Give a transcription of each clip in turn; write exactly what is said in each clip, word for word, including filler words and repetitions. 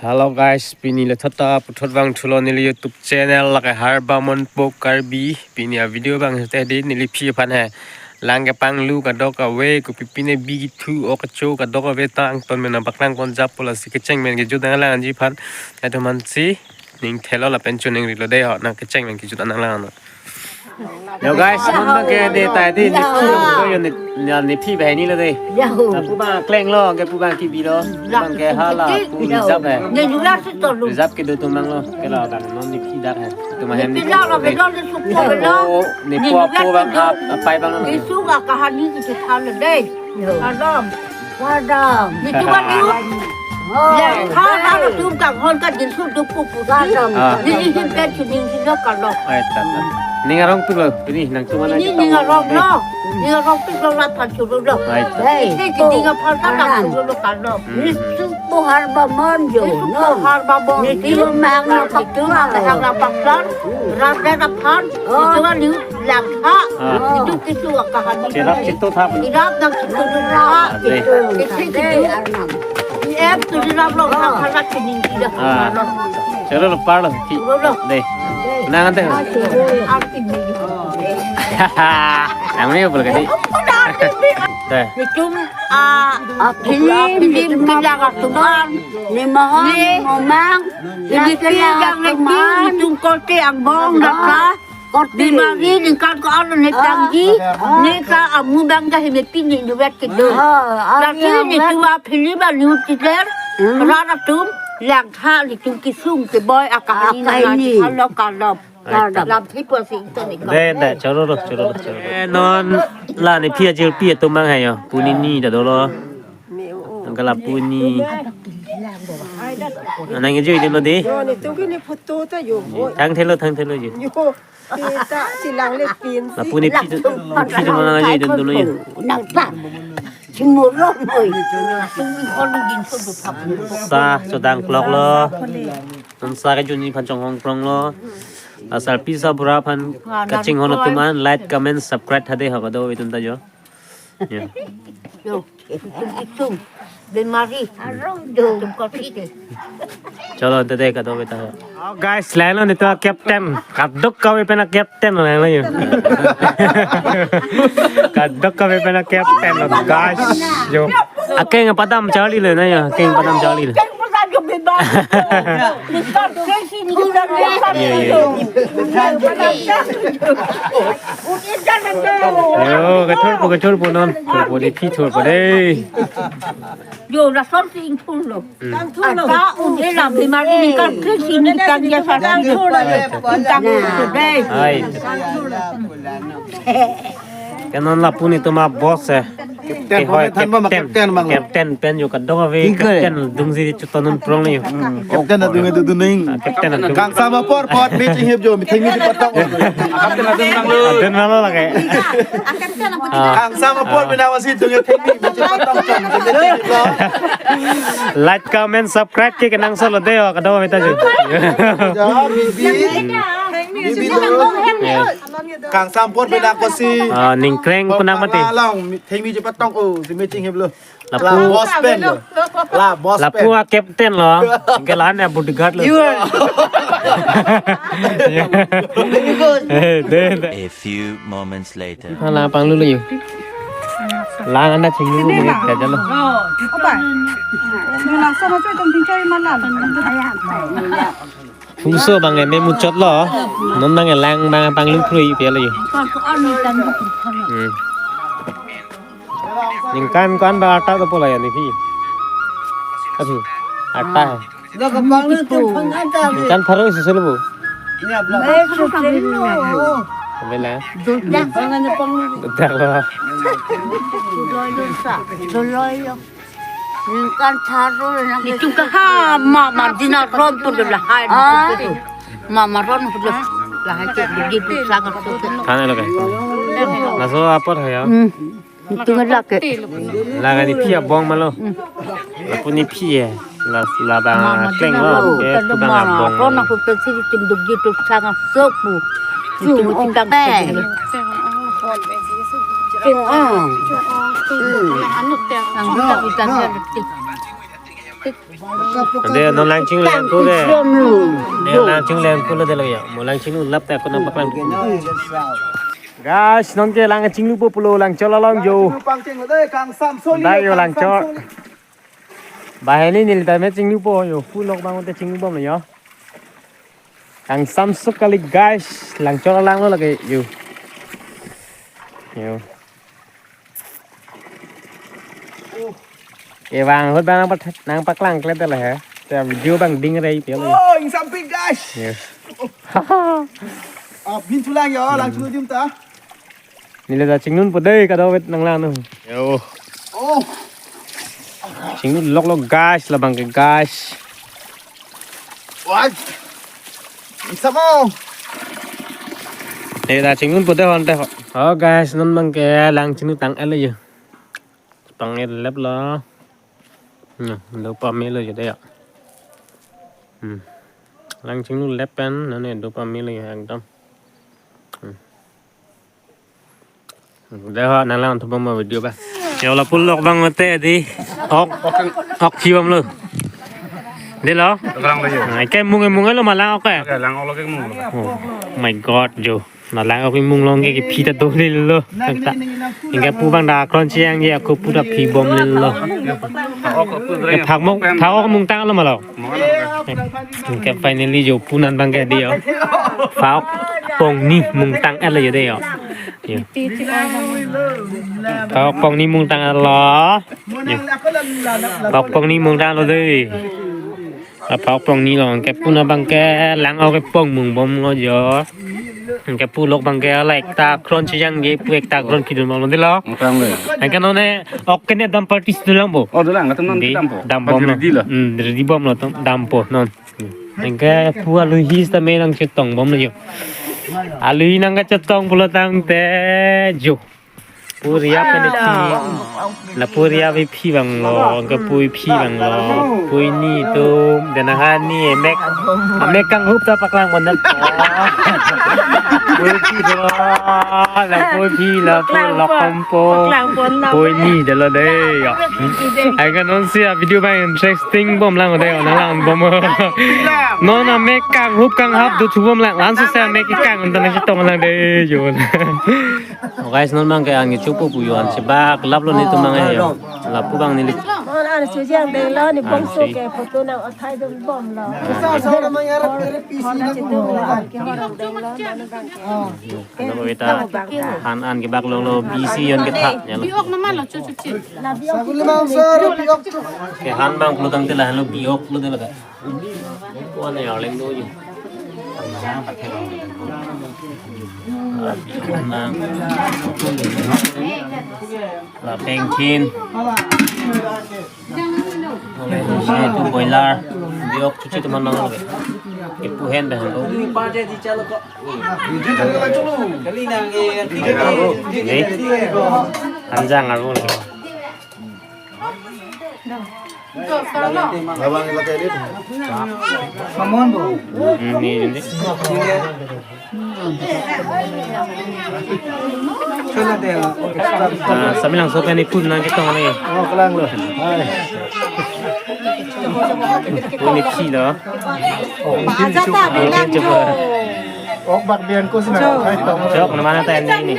Hello guys, pini le thata puthot vangthulo neli YouTube channel lake Harbamon po Karbi. Pini a video abang sete di neli phi aphan he. Lang kepanglu kadokave, kopi pine bigi thu ok cho kadokave ta angton mena paklang pon jap pola si kecheng men kejut nanglang anji aphan. Atum aphan si ning thelo lapen chuning rilo de ho, nang kecheng men kejut nanglang no. Yo guys, non abang ke de tai di nephi lo, yo ne, ne, nephi bahai ni lo de. Yo. Lapu abang klenglo, ke pu abang kebilo, pu abang ke hala, pu reserve hai. Ne jula si tolu. Reserve kedo atum abang lo, ke la kan non nephi dak hai. Atum ahem nephi dak lo, nephi. Bedo ne supo bedo. Oh, nephi apo abang ap, apai abang lo. Isu ka kahani kita thala de. Yo. Adam. Adam. Itu kan itu. Oh. Ya, ha, ha, tum kanghon ka jinsu dupu pusi. Adam. Ah. Ini him pen chuning silo kalo. Ai, ta, ta. Ning arongpik lo, pini nangtum ana. Ini ning arong lo. Ning arongpik lo, la phan churu lo. Ai, ta. Hei, ini ning aphan ta nang churu lo kalo. Hmm. Isu po Harbamon jo. Isu po Harbamon. Isu mang lo paktu mang. Hang la paklan. Rat le aphan. Oh. Itu kan itu. Langtha. Ah. Itu kisu akahani. Cherap chitu thap. Irap nang chitu dura. Ah, de. Isi chitu. Em tu irap lo, ah, langtha la chining tidak. Ah. Choro lo, parlo, ki. Choro lo. De. Nang ante. Arti ni. Nang ni apa lagi? De. Itum, ah, ah, film, film, film, film, film, film, Nimohon, ni Momang, ini nasi pindang lagi, teman. Itum korte angbong, ah, naka. Korte. Bimari ningkan ko-an ne tanggi, ah, ne ka amu abang ka heme pini duet kedo. Ah, ah, lagi iya, ne buat. Tua pili ba niu tider, hmm, rara tum, langtha ne tum kisung ke boy akahani, akahani. Nang halo kalop. Ai, ta. Lam thi pusi itu ne. De, de, choro lo, choro lo, choro lo. Eh, non la nephi ajirpi atum abang hai yo, pu hini ta dolo. Angkala pu hini. Anang ejoi dolo de. Yo, netum ke ne photo ta yo. Thang thelo, thang thelo jo. Yo, kita silang le pin. Lapu nephi, nephi atum abang ejoi dolo yo. Nang pa. Chimuro moi. Sa chodang klok lo. Non sa kejun ni aphan chonghong prong lo. Asarpi asarbura aphan kachinghon atum an like, comment, subscribe tha de ha kadokave atum ta jo. Ya. Yo, itum itum. Bimari. Arong do. Itum kosite. Cholo, ante de kadokave ta. Oh, guys, lahenlo netum a-captain. Kadokave pen a-captain lahenlo yo. Kadokave pen a-captain lo, guys. Yo. Akeng padam charli lo na yo. Akeng padam charli lo. Iya, iya. Yo, kethurpo, kethurpo non. Thurpo de, kethurpo de. Yo, lason si ingthurlo. Hmm. Ata un-e la bimari ningkan kre si ningkan ya sa ingthurlo. Ingthurlo de. Ai. Ke non lapu netum a-boss eh. Captain, ke hoi, pame than ba ma captain. Captain abang lo. Captain pen yo kadokave. Tingkir. Captain adungsi chuton un prong ni yo. Hmm. Captain adung adung ning. Ah, captain adung. Kangsam apor apor me chinghip jo, me thengmi chepatong. Captain adung abang lo. Adung abang lo lake. Ah. Kangsam apor, ah, bina wasi dung thengmi me chepatong chom. Like, comment, subscribe ke kenangsot lo de yo, kadokave ta jo. Ja, bibi. Bibi do. Ya. Kangsam apor bina kosi. Ah, ningkreng kunak mati. Alang, thengmi chepatong o, si me chinghip lo. Lapu. La boss pen lo. La boss pen. Lapu a-captain lo. Ke la-an a-bodyguard lo. Iya. Eh, de, de. A few moments later. Hala panglu lo yo. La-an anda chinglu mo ni kaja lo. Opa. Nula sama tu tong tingkai malam. Pungso abang eme muchot lo. Non abang elang abang panglu krui pia lo yo. Hmm. Ningkan ko-an ba arta dopo la ya nephi? Api. Arta. Ningkan pharo isi solo bo. Abela. Dak lo. Ningkan tharo nang. Itum ke ha mama dina ron tu de lahai. Ah. Mama ron tu de lahai ke di tu sangat tu. Thana lo ke. Laso apor hai ya. Hmm. Itum lake. Lake nephi abong ma lo. Hmm. Lapu nephi ya. La, la abang mama kleng dina lo. Ron aku pe si itum duk di tu sangat sok pu. Itum itum pe. Ting ong. Hmm. Ang kita kita. Ante non lang chinglu lang ko ke. Ne lang chinglu lang ko lo delo ya. Mo lang chinglu lap ta ko nangpaklang. Guys, non ke lang chinglu po pulo langchok along yo. Dai yo langchok. Bahai ni neli ta me chinglu po yo. Pu lok bang te chinglu bom lo yo. Kangsam suk kali guys, langchok alang lo lake yo. Yo. Ke bang ahut bang nang pat-, nangpaklangkle te la he. Te video bang ding rei pi lo. Oh, ingsampik guys. Yo. Ah, bin chulang yo, lang chulu jum ta. Neli ta chingnun po dei, kadokave nanglang nu. Yo. Oh. Chingnun lok lok guys, labang ke guys. Wah. Isamo. Neli ta chingnun po dei hon te ho. Oh guys, non bang ke lang chingnu tang-et lo yo. Tang-et lep lo. Nah, do pame lo yo dei ya. Hmm. Lang chingnu lep pen, nane do pame lo yo ekdom. Hmm. Dei ho, nanglang thupo mo video ba. Ya Allah, pu lok bang mate dei. Ok, ok phi bom lo. Dei lo. Lang lo yo. Nah, ke mung mung lo ma lang ok ke. Oke, lang ok lo ke mung lo. Oh my God, yo. Na lang ok mung long ke phi ta do le lo. Nang ta. Ingke pu bang da kron chiang ye ko pu ta phi bom le lo. Ke phak mung, phak ok mung tang lo ma lo. Ke finally yo pu non bang ke dei yo. Phak ok pongni mung tang-et lo yo dei yo. Yo. Phak ok pongni mung tang-et lo. Yo. Phak ok pongni mung tang lo dei. Phak ok pongni lo ke pu non bang ke lang ok ke pong mung bom lo yo. Ke pu lok bang ke la ekta kron chiang ye pu ekta kron kidun bom lo dei lo. Ang tang le. Ang ke non ne ok ke ne dam party si dolang po. Oh, dolang, kata non dei, dam po. Dam bom lo. Ready lo. Hmm, ready bom lo tong dam po non. Anke pu aluhi sitame nangchetong bom lo yo. Aluhi nangkachetong pulo tangte yo. Pu ria pen phi. La pu ria pen phi bang lo, anke pu phi bang lo. Pu ni tum, dena hani emek. Emek kanghup ta paklang bon dan. Pu phi do. La pu phi la pu lok kompo. Pu ni dei lo dei yo. Anke non si a video bang interesting bom lang dei, nanglang bom. Non amek kanghup kanghap do thu bom lang, lan sese amek kang, nonta nangchetong lang dei yo. Oh guys, non bang ke angni chupu pu yo, an chebak lap lo netum bang yo. Lapu bang neli. Non an chojang dei lo, ne bangso ke photo nang othai dun bom lo. Sa sa na mang arap kere pisi na ku. Ano ko ita han an kebak lo lo bisi yon ketha ya lo. Biok naman lo chuchuchi. Saguli mang sir, biok tu. Ke han bang pulo tangte la lo biok lo dei lo ka. Ko ne arleng do yo. La pengkin. Ole, tu boiler. Biok chuchi teman nang. Ipu hen dah tu. Ni. Anjang aku ni. Abang lagi edit. Mamon bo. Hmm, ni ni. Chula de. Ah, sambil langsung ke ni pun nangchetong ni. Oh, kelang lo. Hai. Pun ni phi lo. Oh, phi lo. Aja ta bilang jo. Ok bak bian ko sina. Hai tong. Jok na mana ta ni ni.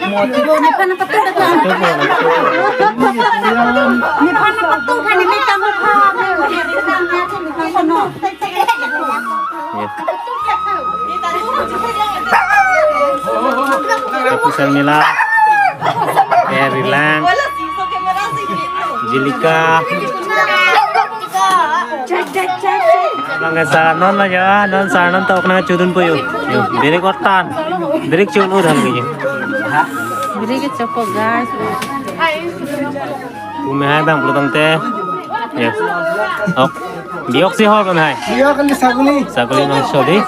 Mo mo. Nephan patu da. Nephan patu kan ini kamu pha. Kono. Ya. Pusar mila. Eh, rilang. Jilika. Bang ke sa non lo ya, non sa non tok nangchudun po yo. Yo, birik otan. Birik chun udhan ke yo. Birik ke chopo, guys. Pu me hai bang pulo tangte. Yo. Ok. Biok si hor kan hai. Biok kan saguli. Saguli mangso dei.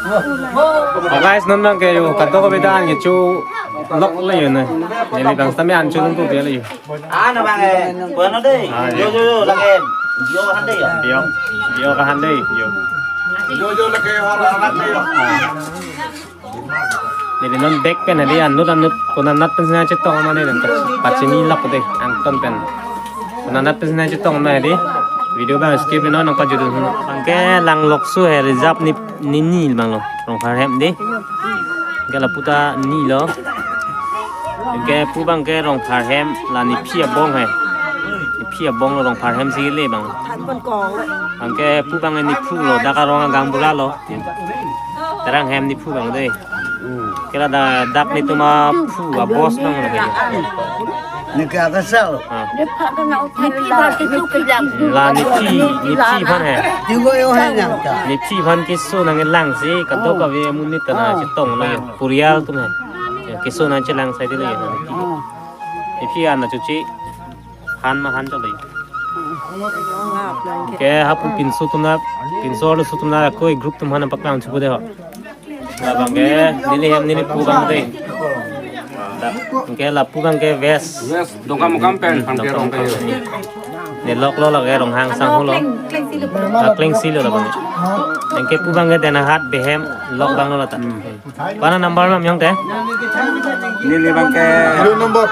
Oh, guys, non bang ke yo, kadokave ta an kecho lok lo yo na. Neli bang sitame an chulung ko lo yo. Ano bang eh, bueno dei. Ah, yo, yo, yo, lagi. Yo, kahan dei yo. Yo, yo, kahan dei yo. Yo, yo, lagi, harap, harap dei yo. Neli non bag pen dei, anut, anut, konat nat pen sina chetong ma ne, pachini lap dei, angton pen. Konat nat pen sina chetong ma dei. Video abang skip non nangpajutdun. Anke lang lokso he reserve ni, ni, ni abang lo. Rongpharhem dei. Anke lapu ta ni lo. Anke pu abang ke Rongpharhem la nephi abong he. Nephi abong lo, Rongpharhem si le abang. Anke pu abang nephu lo, dak arong agang bura lo. Terang hem nephu abang dei. Ke la da-, dak netum aphu, a-boss abang lo ke. Neke akasal. Ah. La nephi, nephi aphan he. Tigo yo he nang ta. Nephi aphan keso nangkelang si, kadokave amonit ta nangchetong lo yo. Purial atum he. Ya, keso nangchelang sai dei lo yo, nephi. Nephi an na chuchi. Han ma han chok lo yo. Ke hapu pinso atum na, pinso arloso atum na, koi group atum aphan nangpaklang thupo dei ho. Labang ke, neli hem neli pu abang dei. Anke lapu abang ke West. West, Dongkamukam pen, Hmm, pangke Dongkamukam. Rongke. Ne lok lo lake Ronghang sang ho lo. Akleng si lo labang. Anke pu abang ke Denahat Behem lok abang lo lata. Pana number ma yong te? Neli abang ke Dui number.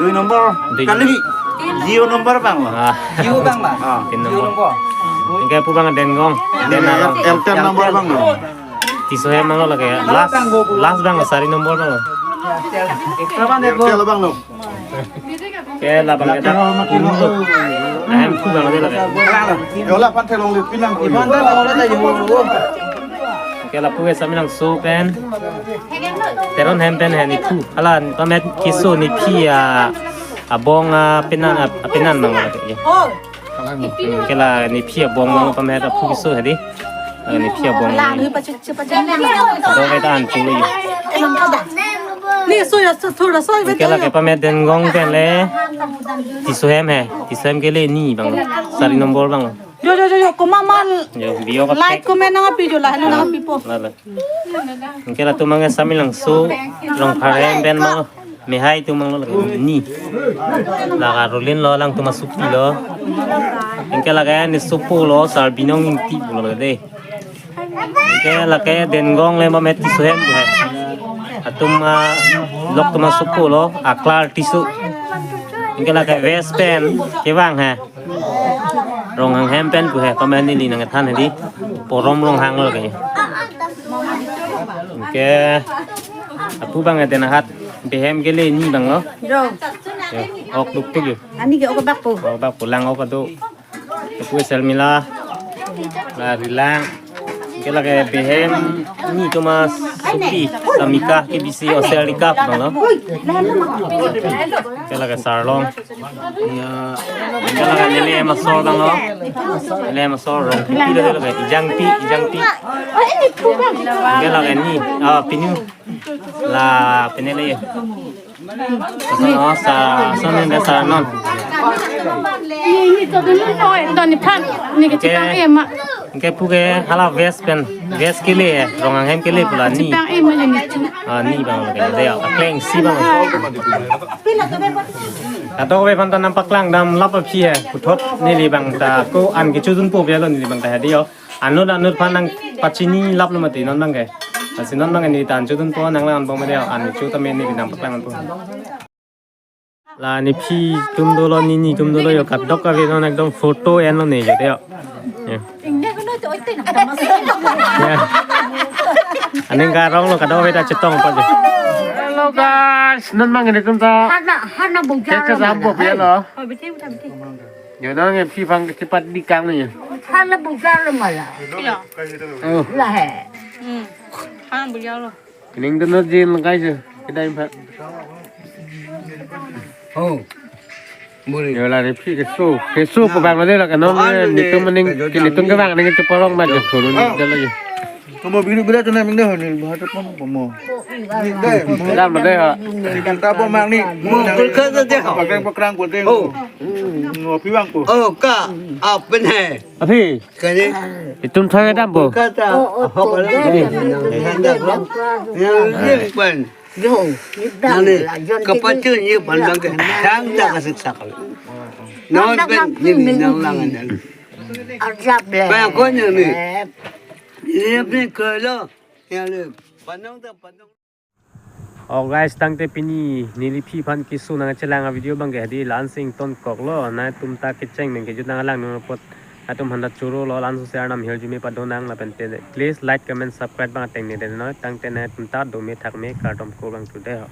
Dui number. Dui. Kali. Zero number abang lo. Ah. Zero abang lo. Ah. Tin number. Zero number. Anke pu abang Dengong. Dengong. Elten number abang lo. Tisohem abang lo lake. Last, last abang lo, sari number abang lo. Elten abang lo. Ke labang ke dak. Ahem pu abang lo lake. Yola pan thelong le pinang. Iban ta lo le ta yo. Ke lapu ke Samelangso pen. Teronhem pen he nephu. Hala pamet keso nephi a, abong apenan, a, apenan abang lake. Ke la nephi abong abang pamet aphu keso he dei. Eh, nephi abong. Dong ke ta an chulu yo. Ni so ya so thora so. Ke lake pamet Dengong pen le. Tisohem he. Tisohem ke le ni abang. Sari number abang. Jo, jo, jo, jo, komat ma. Jo, bio ka Like, pek. Comment nangpi jo la, nangpipo. La, la. Anke latum abang ke Samelangso, Rongpharhem pen abang lo. Mehai atum abang lo lake ni. Lake Rolin lo, alangtum asopi lo. Anke lake ne sopo lo, Sarbinong Ingti lo lake dei. Anke lake Dengong le pamet Tisohem pu he. Atum, ah, lok atum asopo lo, Aklar Tisso. Anke lake West pen kevang he. Ronghang hem pen pu he, pamet neli nangkethan he dei. Porom Ronghang lo ke. Anke, apu abang ke Denahat Behem ke le ni abang lo. Jo. Yo, ok dukpik yo. Ani ke ok bak po. Ok bak po, lang ok do. Apu Selmila. La Rilang. Ke lake Behem ni atum asopi, Samika, K B C, Oserika abang lo. Ke lake Sarlong. Ya. Ke lake neli hem asor abang lo. Neli hem asor Rongpi lo lake. Ijangpi, Ijangpi. Ke lake ni, ah, pinu. La pine le. Ason, oh, sa, ason ne sa non. Ni, ni to dulu to, to ni phan, ni ke Oke. Chipang e ma. Anke pu ke hala West pen, West ke le, Ronghang hem ke le pu la ni. Chipang e ma ni. Ah, ni abang lo ke dei, akleng si abang. Kadokave aphan ta nangpaklang dam lap aphi he, puthot neli abang ta ko-an kechojunpo pu lo neli abang ta he dei yo. Anut anut aphan nangpachini lap lo mati non abang ke. Lasi non abang ke neli ta an chodunpo, nanglang-an bom dei, an cho tame neli nangpaklang-anpo. La nephi atum dolo, nini atum dolo yo, kadokave non ekdom photo en lo ne yo dei yo. Yo. Ya. Aning karong lo kadokave ta chetongpo jo. Hello guys, non abang ke netum ta. Hana, hana bujang. Keke lo jampo malah. Pi lo. Oh, betul, betul, betul. Yo, nang nephi aphan kechepat di kang ni. Hana bujang lo malah. Iya. Oh. Lah he. Hmm. Hana bujang lo. Kening tu no jin lengkai je. Kedai empat. Oh. Boleh. Yo la nephi keso. Keso pu abang lo dei la ke non. Oh, netum maning, netum kevang ning cheporong ma jo turun je lagi. Kamu biru-biru tu nang mindah ni, bahasa pun kamu. Dam dei ha. Kita apa mang ni? Mo kulkas tu dei ha. Pakai pakrang pun dei. Oh. Ngopi bang ko. Oh, ka. Apa ni? Aphi. Kani. Itum thang dampo. Kulkas ta. Oh, oh, apa lagi? Yang lim pan. Yo, nang ni kapacun ni pan bang ke. Sang ta kasik sakal. Non pen ni nang langan. Arjap le. Bang ko ni ni. Ni ni ke lo. Yang le. Panong ta panong. Oh guys, tangte pini neliphi aphan keso nangchelang a-video abang ke hedi la-an si ingtonkoklo, nangtum ta kecheng pen kejut nanglang nang apot nangtum aphan ta choro lo, la-an si arnam hirjume padonang lapen te please like, comment, subscribe abang ateng ne deno, tangte nangtum ta dome thakme kardom, kurvangthu dei ho.